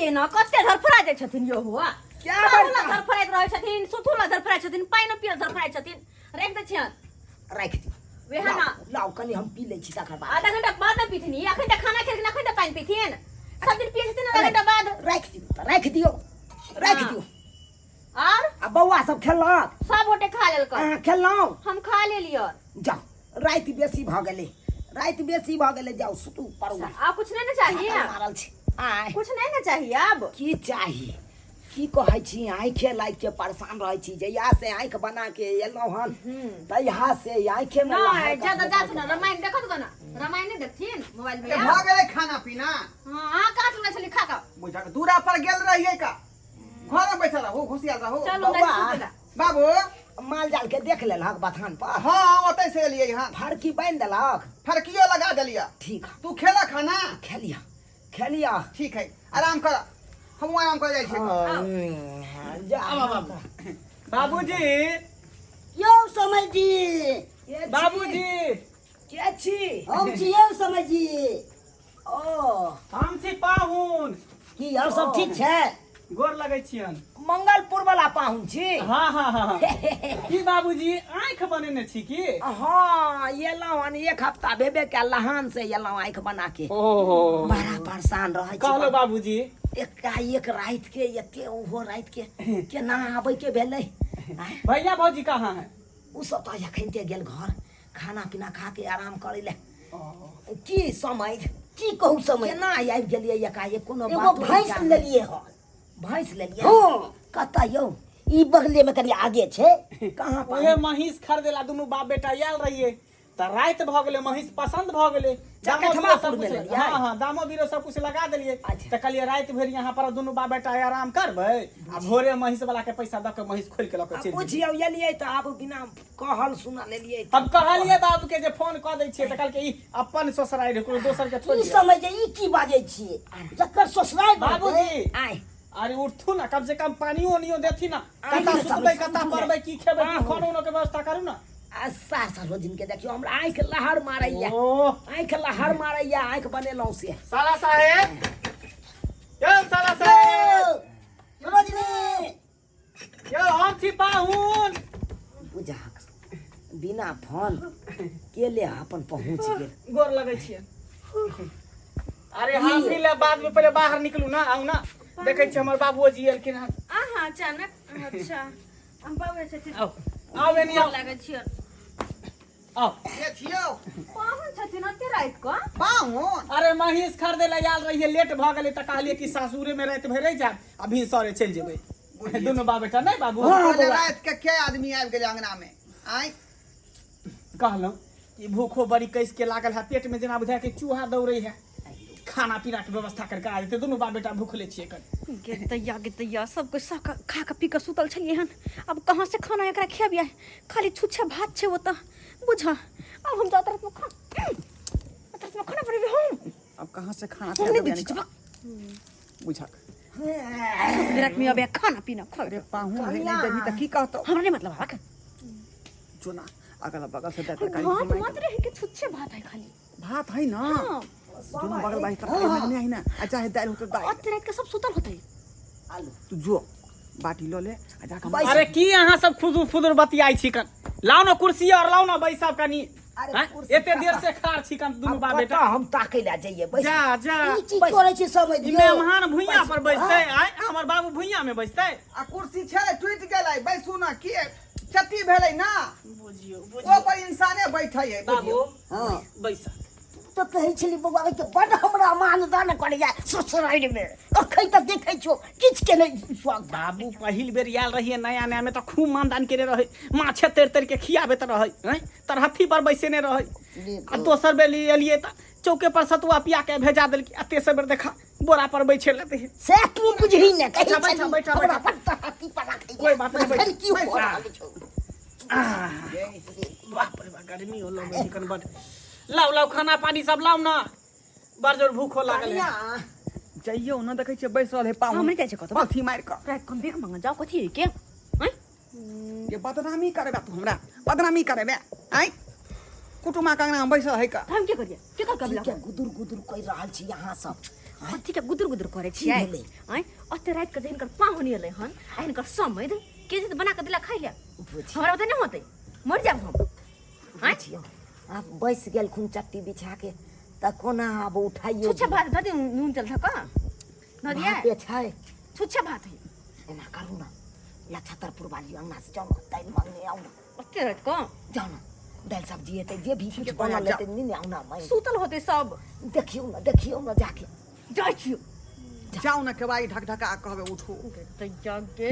छियै ने कते धरफड़ा जाइ छथिन यौ हुआ क्या खाहु ला बड़का? धरफड़ाइत रहै छथिन सुतू ला धरफड़ाइत छथिन पानिओ पियऽ धरफड़ाइत छथिन राखि दै छियनि राखि दियौ वएह ना लाउ लाउ कनि हम पी लै छी तकर बाद आधा घंटा बाद ने पीथिन ई अखन तऽ खाना खेलखिन अखन तऽ पानि पीथिन सब दिन पियै छथिन आधा घंटा बाद राखि दियौ तऽ राखि दियौ राखि हाँ। दियौ आर आ बौआ सब खेलक सब गोटे खा लेलकै अहाँ खेलहुँ हम खा लेलियै जाउ राति बेसी भऽ गेलै राति बेसी भऽ गेलै जाउ सुतू पड़ू आब कुछ नहीं ना चाहिए मारल छी आय कुछ नहीं ना चाहिए अब की चाही की कहै छी आँखे लागि के परेशान रहै छी जहिया से आँखि बना के एलहुँ हन तहिया से आँखे में नहीं ज्यादा जात ना रामायण देखत गो ना रामायण नहीं देखथिन मोबाइल में ए, भऽ गेलै खाना पीना हां अहाँ कहाँ सुनै छली खा कऽ बुझा कऽ दूरा पर गेल रहियै का घर में बैठल रहू घुसियाल रहू चलू बौआ। नहीं सुतला बाबू माल जाल के देख लेलहक बथान पर हाँ ओतै से एलियै हन फरकी बान्हि देलहक फरकियो लगा देलियै ठीक है तू खेला खाना खेलिया खेलिया ठीक है आराम कर हमहूँ आराम कर जाइ छियै जा बाबूजी यौ समय जी के छी? बाबूजी के छी हम छी यौ समय जी ओ हम छी पाहुन की और सब ठीक छै गोर लगै छियन मंगलपुर वाला पाहुन छी हाँ हाँ हाँ की बाबूजी आँखि बनेने छी की हाँ एलहुँ हन एक हफ्ता भेबे कयल लहान से एलहुँ आँखि बना के ओहो बड़ा परेशान रहै छी कहलो बाबूजी एकाएक राति के एते ओहो राति के केना आबै के भेलै आँय, भैया भौजी कहाँ है ओ सब तऽ एखनते गेल घर खाना पीना खा के आराम करै लए की समय की कहू समय केना आबि गेलियै एकाएक कोनो एगो बातो भैंस विचार नहि। लेलियै हन भैंस लेलियै हँ। कतऽ यौ ई बगले में कनि आगे छै कहाँ पर उहे महींस खरीदे ला दुनू बाप बेटा आयल रहिए तऽ राति भऽ गेलै महींस पसंद भऽ गेलै दामो बीरो सब चकठवापुर मे कुछ लेलियै? हाँ हाँ दामो बीरो सब कुछ लगा देलियै अच्छा। तऽ कहलियै राति भरि यहाँ पर दुनू बाप बेटा आराम करबै आ भोरे महींस वाला के पैसा दऽ के महींस खोलि के लऽ के आ चलि जेबै। बुझियौ एलियै तऽ आब बिना कहल सुनल एलियै हम कहलियै बाबू के जे फोन कऽ दै छियै तऽ कहलकै ई अपन ससुरारि है कोनो दोसर के ई थोड़ी है। समय जे ई की बाजै छियै जकर ससुराल बाबूजी आय अरे उठथू ना कम से कम पानियो उनियो देथी ना आइ कता ने सुतबै सब कता सुतू ने। पड़बै की खेबै आहो। खानो उनो के व्यवस्था करू ना आ सास रोजिन के देखियौ हमरा आँखि लहर मारैया ओह आँखि लहर मारैया आँखि बनेलहुँ से साला साहेब यौ साला साहेब सरोजनी यौ हम छी पाहुन बुझा बिना फोन केले अपन पहुँच गेल गोर लगै छियै अरे हम भी ले बाद में पहिले बाहर निकलू ना आउ ना देखै छियै हमर बाबूजी एलखिन हन अहाँ अचानक अच्छा हम बाबू छथिन आउ आउ एनी आउ लागै छियै आउ के छियौ पाहुन छथिन ओते राति कऽ पाहुन अरे महींस खरीदे ला आयल रहियै लेट भऽ गेलै तऽ कहलियै कि सासुरे में राति भरि रहि जायब आ भिनसरे चलि जेबै दुनू बाप बेटा नहि बाबू कहले राति के के आदमी आबि गेलै अंगना में आँय कहलहुँ कि भूखो बड़ी कैस के लागल है पेट में जेना बुझाय कि चूहा दौड़े है खाना पीना के व्यवस्था करके आ जेतै दुनू बाप बेटा भूखले छियै कन गे दैया गे दैया सब कोइ सब खा कऽ पी कऽ सुतल छलियै हन अब कहाँ से खाना एकरा खेबियै खाली छुच्छे भात छै ओतऽ बुझ अब हम जात रात में खाना रात में खाना बनेबै हम अब कहाँ से खाना हम नहीं दै छी बुझक रात में अबे खाना पीना खा अरे पाहुन है नहीं देबही तऽ की कहतौ हमरा नहीं मतलब हक जो ना अगल बगल से दे तरकारी भात मत रहे के छुच्छे भात है खाली भात है ना हाँ दोनों बगल बाई तरकारी मांगने है ना आ चाहे दाल हो तो दाल अत रात के सब सुतल होतै आलू तू जो बाटी ल ले आ जाके अरे की अहाँ सब फुदुर फुदुर बतियाइ छी कन लाउ ना कुर्सी और लाउ ना बैसाब कनी अरे हैं? कुर्सी एते देर से खार छी कन दुनू अब बाप बेटा कतऽ हम ताकै लए जइयै बैस जा जा ई की करै छी समय ई दियौ मेहमान भुइयां पर बैसतै आय हमर बाबू भुइयां में बैसतै आ कुर्सी छै टूटि गेलै बैसू ना की चट्टी भेलै ना बुझियो ओ पर इंसाने बैठै है बाबू बुझियौ हाँ बैसा तो कहै छली बौआ के बड हमरा मानदान करैया ससुरारि मे अखन तक देखै छो किछु के नहि स्वागत बाबू पहिल बेर आयल रहिए नया नया में तऽ खूब मानदान केने रहै माछे तर तर के खियाबैत रहै हैं तरहत्थी पर बैसेने रहै आ दोसर बेर एलियै तऽ चौके पर सतुआ पिया के भेजा देलकै आ तेसर बेर देखा बोरा पर बैठे लेते हैं से तू बुझही ने कहै अच्छा, बैठा, छली, बैठा, हमरा बैठा। बड तरहत्थी पर राखैया कोई बात नहीं, अखन की हो बैठा। रहल छौ बाप रे बा गर्मी हो लगै छै कन बड लाउ लाउ खाना पानी सब लाउ ना बड़ जोर भूख हो लागल है जइयौ ना देखै छियै बैस रहल है पाहुन हम नहि जाइ छियै कतौ। पाथी मारि कऽ राति कम भीख मांगऽ जाओ कथी है के आँय ये बदनामी करेबे तू हमरा बदनामी करेबे आँय कुटुमा के अंगना में बैसल है का हम की करिए के कर की कबला के गुदुर गुदुर कहि रहल छी अहाँ सब कथी के गुदुर गुदुर करै छियै? की भेलै? आँय, ओते राति के जे हिनकर पाहुन एलै हन आ हिनकर समैध के जे बना के देला खाइ ले, बुझियौ। हमरा ओते नहि होतै, मरि जायब हम। आँय? बुझियौ, आब बैस गेलखुन चट्टी बिछा के तऽ कोना आब उठाइयो? छुच्छा भात धऽ दियौ, नून तेल धऽ कऽ धऽ दियै। भाते छै। छुच्छा भात है। एना करू ने, लछतरपुर वाली अंगना से जाउ ने, दालि मांगने आउ ने। ओते राति कऽ जाउ ने, दालि सब्जी हेतै जे भी किछु बढ़िआँ, बनल जाउ। हेतै, नेने आउ ने मांगि। सुतल होतै सब। देखियौ ने, देखियौ ने जाके। जाइ छियौ। जाउ ने, केबाड़ी ढक ढका कहबै उठू। तऽ जागे।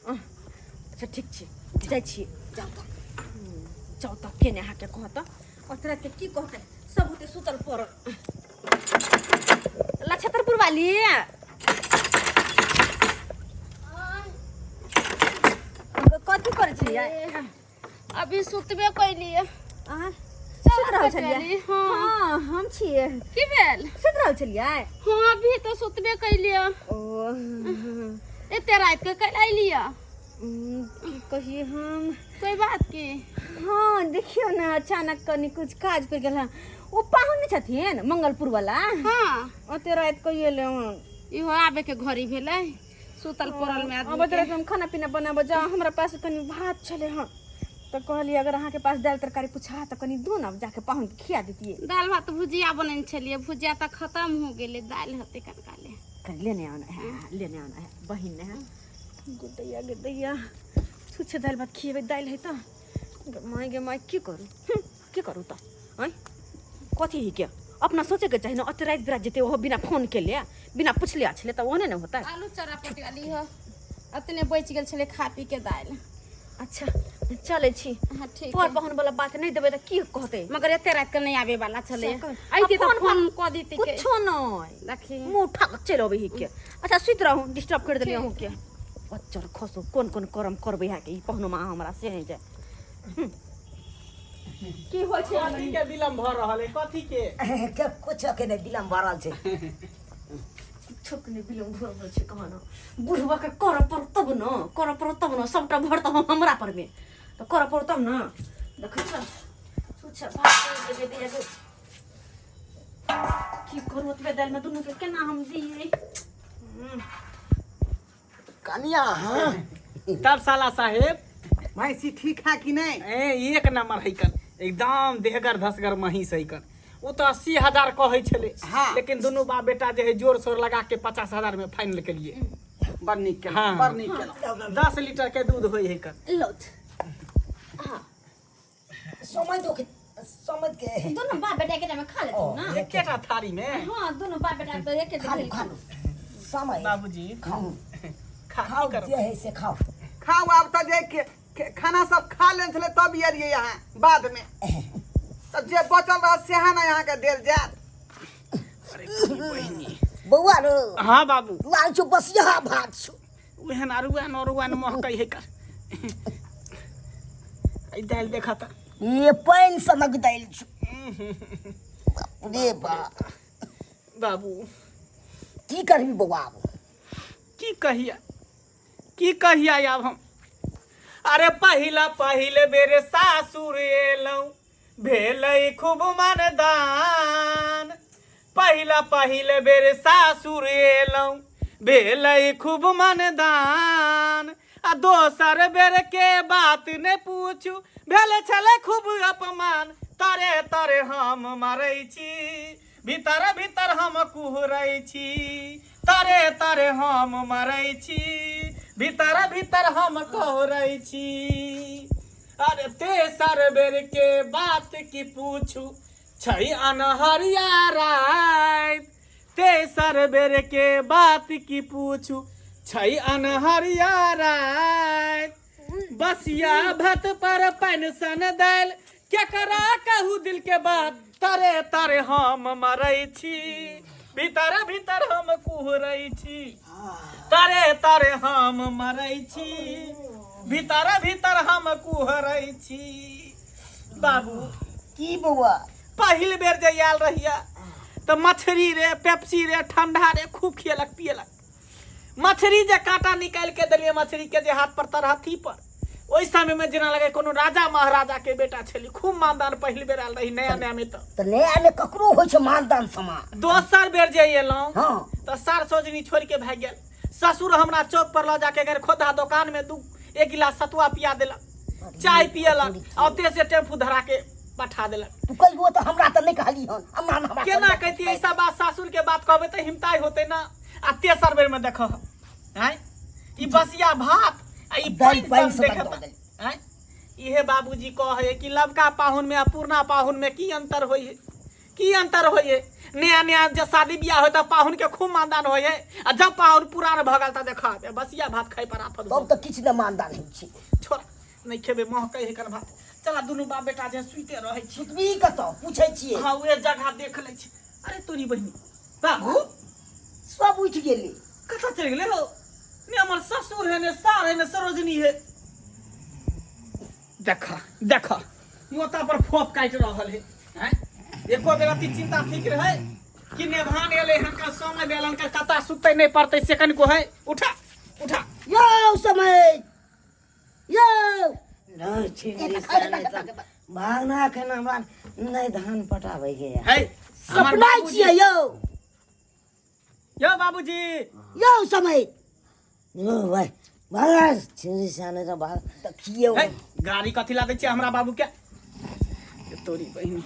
अच्छा, ठीक छै, जाइ छियै। जाउ तऽ। जाउ तऽ, के ने अहाँके कहत ओते राति के की कहतै, सब होतै सुतल पड़ल। लछतरपुर वाली, कथी करै छलियै? अभी सुतबे कैलिए। अहाँ सुति रहल छलियै? हाँ। हाँ, हम छियै। की भेल? सुति रहल छलियै? हाँ, अभी तो सुतबे कैलिए। ओ। एते रात के कैल अइलिए? की कहिए हम। कोई बात की? हाँ, देखियौ ने, अचानक कनि कुछ काज पड़ि गेल हँ। ओ पाहुन नहि छथिन मंगलपुर वाला? हाँ। ओते राति कऽ एलै हन। इहो आबे के घड़ी भेलै सुतल पड़ल में आदमी अबैत के। रातिमे हम खाना पीना बनाबऽ जाउ, हमरा पास कनि भात छलै हँ, तऽ कहलियै अगर अहाँके पास दालि तरकारी पूछा तऽ कनि दू ने, जाके पाहुनके खिया दैतियै। दालि भात भुजिया बनेने छलियै, भुजिया तऽ खतम हो गेलै, दालि होतै कनका ले। कनि लेने आना है, लेने आना है बहिन ने है। गुदैया गुदैया, छुच्छे दालि भात खिएबै, दालि है तऽ। गे माय, गे माय, की करू? की करू तऽ? आँय, कथी ही के अपना सोचेके चाही ने, ओते राति बिरात जेतै, ओहो बिना फोन केले, बिना पुछले छलै, तऽ ओहने ने होतै। आलू चरा पटकली हो, अतने बचि गेल छलै खा पी के दालि। अच्छा, चलै छी। हाँ, ठीक। पर पाहुन वाला बात नहि देबै तऽ की कहतै? मगर एते राति के नहि आबे वाला छलै। से अइती आ तऽ फोन फोन कऽ देती के। कुछो नहि। देखी। मुँह उठा कऽ चलि अबै ही के। अच्छा, सुति रहू, डिस्टर्ब करि देलियै अहूँके। बच्चर खसू, कोन कोन करम करबै अहाँके ई पहुनमा हमरा से नहि जाय। की होइ छै? कथी के विलम्ब भऽ रहल है, कथी के? के कुछो के नहि विलम्ब भऽ रहल छै। किछो के नहि विलम्ब भऽ रहल छै। कहना बुढ़वा के करऽ पड़त तब ने, करऽ पड़त तब ने, सबटा भरत हम हमरा पर मे तऽ करऽ पड़त तब ने। देखै छ, छुच्छा भात देबै दैया के। की करू, ओतबे दालिमे दुनू के केना हम दियै? कनिया, हाँ। तब साला साहेब। भैंसी ठीक है कि नहीं? ए, एक नंबर है कन, एकदम देहगर धसगर महीस है कन। ओ तऽ 80,000 कहै छलै। हाँ। लेकिन दुनू बाप बेटा जे है जोर शोर लगा के 50,000 में फाइनल केलिए। बड़ नीक केलहुँ। हाँ। बड़ नीक केलहुँ। 10 लीटर के दूध होइ है कन। लौथ। समय दो के समय के। दुनू बाप बेटा के में खा लेथिन ना। एकेटा थारी में। हाँ, दुनू बाप बेटा तो एके खा लू, खा लू समय। बाबूजी। खाओ। खा। खाओ। की करब? जे है से खाओ। खाऊ आब तऽ जे खाना सब खा लेने छलै तब एलियै अहाँ बादमे, तब जे बचल रहत सेहा ने अहाँके देल जायत। बौआ रो। हाँ बाबू। लाल छौ, बसिया भात छौ। ओहन अरुआन अरुआन महकै है कर। ई दालि देखा तऽ। ये पानि सनक दालि छौ, बाप रे बाप। बाबू। की करबी बौआ आब? की कहिया, की कहिया आब हम? अरे, पहिला पहिले बेर सासुर एलहुँ, भेलै खूब मनदान। पहिला पहिले बेर सासुर एलहुँ, भेलै खूब मनदान। आ दोसर बेर के बात ने पूछू, भेल छलै खूब अपमान। तरे तरे हम मरै छी, भीतर भीतर हम कुहरै छी। तरे तरे हम मरै छी, भीतर भीतर हम कुहरै छी। अरे, तेसर बेर के बात की पूछू, छै अनहरिया राति। तेसर बेर के बात की पूछू, छै अनहरिया राति। बसिया भात पर पानि सन दालि, केकरा कहू दिल के बात? तरे तरे हम मरै छी, भीतर भीतर हम कुहरै छी। तरे तरे हम मरै छी, भीतर भीतर हम कुहरै छी। बाबू। की बौआ? पहिल बेर जे आयल रहिया तऽ मछरी रे, पेप्सी रे, ठंडा रे, खूब खियलक पियलक। मछरी जे कांटा निकालि के देलियै मछरी के जे हाथ पर तरहथी पर ओहि समय में जेना लगे कोनो राजा महाराजा के बेटा छली खूब मानदान पहिल बेर आयल रही नया नया में तऽ तऽ नया मे ककरो होइ छै मानदान समान दोसर बेर जे एलहुँ हँ तऽ सार सजनी छोड़ के भागि गेल ससुर हमरा चौक पर लऽ जाके अगर खोधा दोकान में दू एक गिलास सतुआ पिया देलक चाय पियलक आ ओते से टेम्पू धरा के पठा देलक तू कहियो तऽ हमरा तऽ नहि कहली हन हमरा ने हमरा केना कहती ऐसा बात सासुर के बात कहबे तऽ हिमताई होते ना आ तेसर बेर में देखो आँय ई बसिया भात आ ई दालि पानि पानि सन सन देखत दऽ देली। आँय इहे बाबूजी कहै कि लबका पाहुन में आ पुरना पाहुन में की अंतर होइ है की अंतर होइ है नया नया जब शादी बियाह होय तऽ पाहुन के खूब मानदान होइ है आ जब पाहुन पुरान भऽ गेल तऽ देखा बसिया भात खाइ पर आफत तब तऽ किछु नहि मानदान होइ छै छोड़ नहि खेबै महकै है कर भात चला दुनू बाप बेटा जे सुइते रहै छी सुतबी कतऽ पूछै छियै हाँ उहे जगह देख लै छी अरे तोरी बहिनी बाबू सब उठि गेलै कतऽ चलि गेलै हो ने हमर ससुर है ने सार है ने सरोजनी है देखा देखा मोता पर फोप काटि रहल है हैं एको बेर अति चिंता फिक्र है कि नेभान एलै हन का समय भेल हन का कता सुतै नहि पड़तै से कनिको है उठा उठा यौ समय यौ नहि छिनरी साले तऽ भागना एखन हमरा नहि धान पटाबैके यऽ है हमर सपना बाबूजी- छियै यौ यौ बाबूजी यौ समय यौ भाइ भागना छिनरी साले तऽ भाग देखियौ है गाड़ी कथी ला दै छियै हमरा बाबू के तोरी बहिनी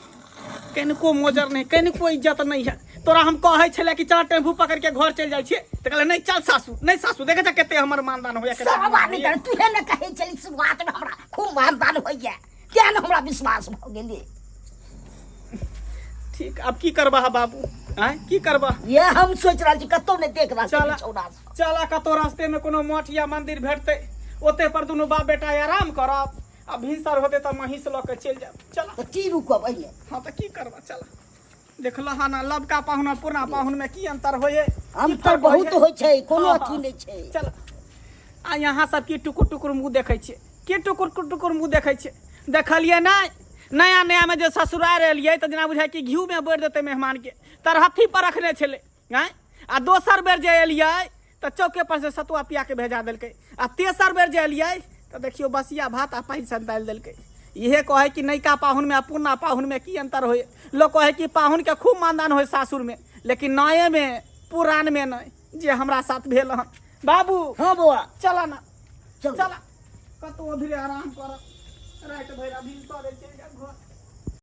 कनिको मोजर नहि कनिको इज्जत नहि है तोरा हम कहै छलै कि चल टेम्पू पकड़ के घर चलि जाइ छियै तऽ कहले नहि चल सासू नहि सासू देखै छ कते हमर मानदान होइया कते सब आदमी तऽ तूहे ने कहै छली शुरुआतमे हमरा खूब मानदान होइया तें ने हमरा विश्वास भऽ गेलै ठीक अब की करबह बाबू आँय की करबह ये हम सोचि रहल छी कतौ नहि देख रहल चल छी छौड़ा सब। चल कतौ रास्ते में कोनो मठ या मंदिर भेटतै ओते पर दुनू बाप बेटा आराम करब आ भिनसर होतै तऽ महींस लऽ के चलि जायब चल तऽ की रुकब एहिमे हाँ तऽ की करबह चल देखल हँ ना लबका पाहुन आ पुरना पाहुन में की अंतर होइए की अंतर फर्क बहुत होइए? होइ छै कोनो हाँ, अथी हाँ। नहि छै चल आ यहाँ सब की टुकुर टुकुर मुँह देखै छियै की टुकुर टुकुर मुँह देखै छियै देखलियै नहि नया नया मे जे ससुरारि एलियै तऽ जेना बुझाइ कि घिउ मे बोरि देतै मेहमान के तरहत्थी पर रखने छलै आँय आ दोसर बेर जे एलियै तऽ चौके पर से सतुआ पिया के भेजा देलकै आ तेसर बेर जे एलियै तऽ देखियौ बसिया भात आ पानि सन डालि देलकै इहे कहै कि नैका पाहुनमे आ पुरना पाहुनमे की अंतर होइ लोक कहै कि पाहुनके खूब मानदान होइ सासुरमे लेकिन नएमे पुरानमे नहि जे हमरा साथ भेल हन बाबू हाँ बौआ चला ना चल चला कतौ धीरे आराम कर राति भरि अभी सरे चलि जायब।